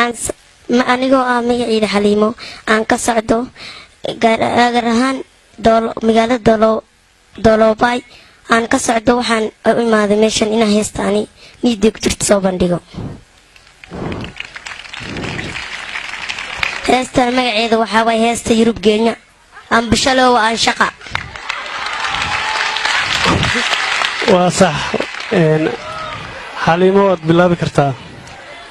Aan anigoo ah magaciida Xaliimo, aan ka socdo gaar ahaan magaalada Dooloobay aan ka socdo. Waxaan u imaaday meeshan inaan heesta ani niidii ku jirta soo bandhigo. Heestan magaceeda waxaa waay heesta Yurub Geenya ambashalowa aan shaqa. Waa sax Xaliimo, waad bilaabi kartaa.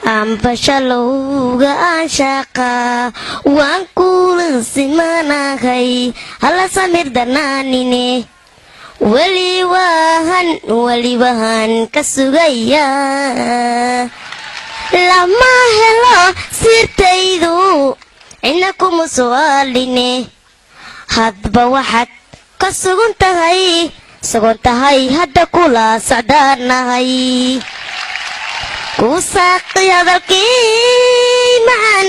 Ambashalowga aan shaqa waan kula simanahay, hala samir danaanine, weli wahan weli wahan ka sugaya, lama helo sirtaydu cidna kuma su'aaline, hadba waxaad ka sugan tahay sugan tahay hadda kula socdaanahay, ku saaqi hadalkii maxan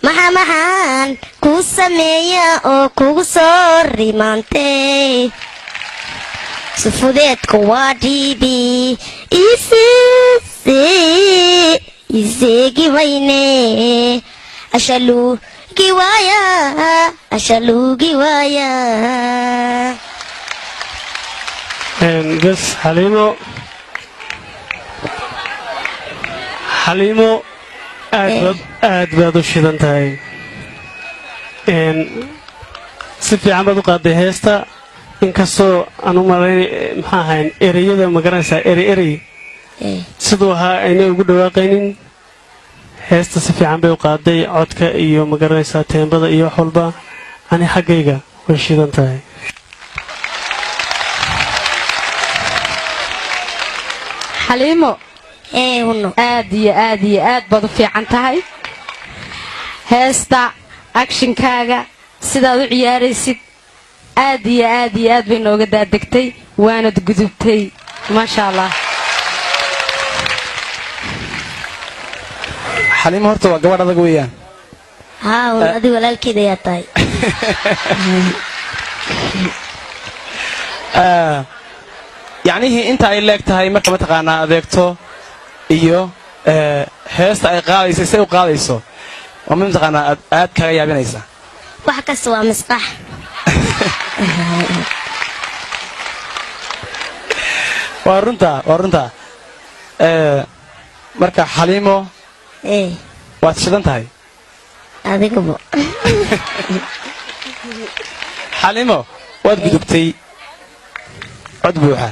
maxa maxaan kuu sameeya oo kugu soo rimaantay, sufudeedku waa dhiibi iseegi mayne, ashaluugi waaya ashaluugi waaya. Bes Xaliimo, Xaliimo, aad baad aad baad u shidan tahay, si fiican baad u qaaday heesta, inkastoo aan u malayn maxaa ahayn ereyada, ma garanaysaa erey erey siduu ahaa aynay ugu dhawaaqaynin. Heesta si fiican bay u qaaday, codka iyo ma garanaysaa teembada iyo wax walba, ani xaggayga way shidan tahay. Xaliimo, huno, aad iyo aad iyo aad baad u fiican tahay. Heesta agshinkaaga sidaad u ciyaaraysid aad iyo aad iyo aad bay nooga daadegtay, waanad gudubtay, maasha Allah. Xaliimo horta waa gabadh adag weeyaan. Haa, adi walaalkeed ayaa tahay. Yacnihii inta ay leeg tahay marka mataqaanaa adeegto iyo heesta ay qaadayso say u qaadayso waa mid mataqaanaa aad aad kaga yaabinaysa. Wax kasta waa misqax. Waa runtaa, waa runtaa. Marka Xaliimo, waad shidan tahay. Adiguba. Xaliimo, waad gudubtay, cod buuxa.